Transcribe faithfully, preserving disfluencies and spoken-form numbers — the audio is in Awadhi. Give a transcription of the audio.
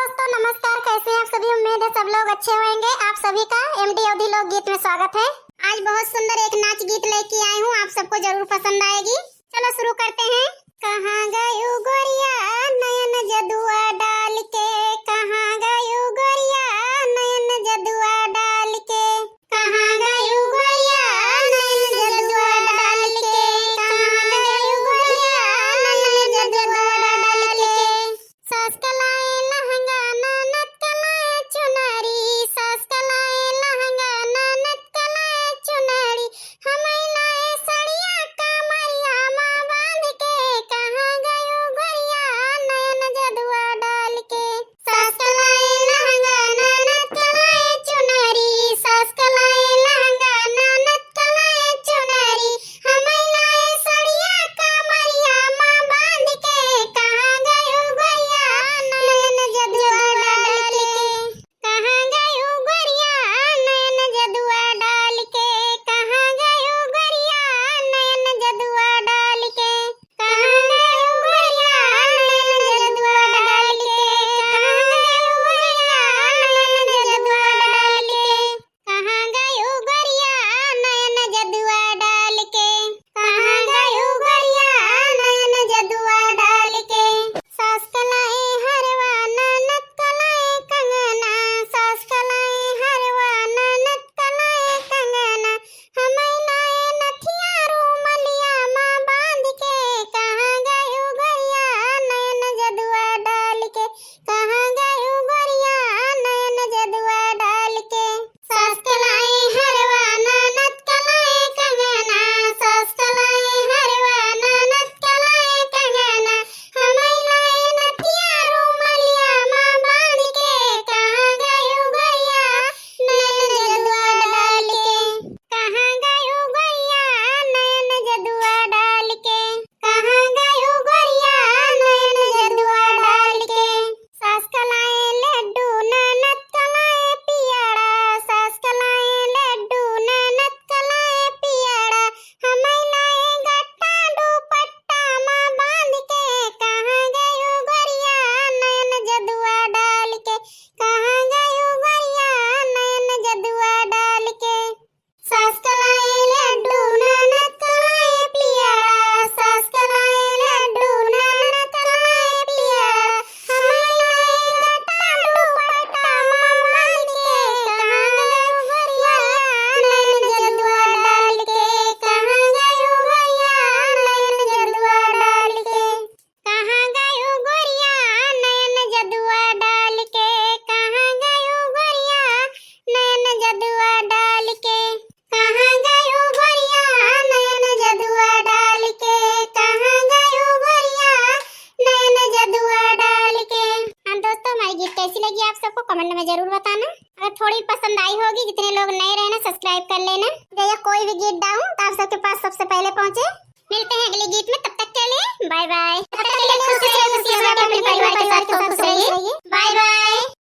दोस्तों नमस्कार, कैसे हैं आप सभी? उम्मीद है सब लोग अच्छे होंगे। आप सभी का एमडी अवधी लोकगीत में स्वागत है। आज बहुत सुंदर एक नाच गीत लेके आई हूँ, आप सबको जरूर पसंद आएगी। चलो शुरू करते हैं। कहाँ गयू गोरिया नयन जदुआ डाल के, कहाँ गयू गोरिया नयन जदुआ डाल के, कहाँ गयू गोरिया नयन जदुआ डाल के, कहाँ गयू गोरिया नयन जदुआ डाल के। सास कलाए लहंगा ननद कलाए चुनरी, सास कलाए लहंगा ननद कलाए चुनरी, हमई लाए सड़िया कमरिया मा बांध के, कहाँ गयू गोरिया नयन जदुआ डाल के। सास कलाए लहंगा ननद कलाए चुनरी, सास कलाए लहंगा ननद कलाए चुनरी, हमई लाए सड़िया कमरिया मा बांध के, कहाँ गयू गोरिया नयन जदुआ डाल के। कहाँ गयू गोरिया नयन जदुआ डाल के, कहाँ गयू गोरिया नयन जदुआ डाल के, कहाँ गयू गोरिया नयन जदुआ डाल के, कहाँ गयू गोरिया नयन जदुआ डाल के। कहाँ गयू गोरिया नयन जदुआ डाल के, कहाँ गयू गोरिया नयन जदुआ डाल के। सास कलाए हरवा ननद कलाए कंगना, सास कलाए हरवा ननद कलाए कंगना, हमई लाए नथिया रूमलिया मा बांध के, कहाँ गयू गोरिया नयन जदुआ डाल के, कहाँ गयू गोरिया नयन जदुआ डाल के। सास कलाए हरवा ननद कलाए कंगना, सास कलाए हरवा ननद कलाए कंगना, हमई लाए नथिया रूमलिया मा बांध के, कहाँ गयू गोरिया नयन जदुआ डाल के, कहाँ गयू गोरिया नयन जदुआ डाल के, कहाँ गयू गोरिया नयन जदुआ डाल के। सास कलाए लड्डू ननद कलाए पियड़ा, सास कलाए लड्डू ननद कलाए पियड़ा, हमई लाए गट्टा दुपट्टा मा बांध के, कहाँ गयू गोरिया नयन जदुआ डाल के, कहाँ गयू गोरिया नयन जदुआ डाल के। सास कलाए लड्डू ननद कलाए पियड़ा, सास कलाए लड्डू ननद कलाए पियड़ा, हमई लाए गट्टा दुपट्टा मा बांध के, कहाँ गयू गोरिया नयन जदुआ डाल के, कहाँ गयू गोरिया नयन जदुआ डाल के। कहाँ गयू गोरिया नयन जदुआ डाल के, कहाँ गयू गोरिया नयन जदुआ डाल के, कहाँ गयू गोरिया नयन जदुआ डाल के, कहाँ गयू गोरिया नयन जदुआ डाल के। हाँ दोस्तों, हमारी गीत कैसी लगी आप सबको कमेंट में जरूर बताना। अगर थोड़ी पसंद आई होगी, जितने लोग नए रहे ना सब्सक्राइब कर लेना, जब यह कोई भी गीत डालूं तो आप सबके पास सबसे पहले पहुंचे। मिलते हैं अगले गीत में, तब तक के लिए बाय बाय। तब तक के लिए खुश रहिए, खुश रहिए, अपने परिवार के साथ खूब खुश रहिए। Bye bye.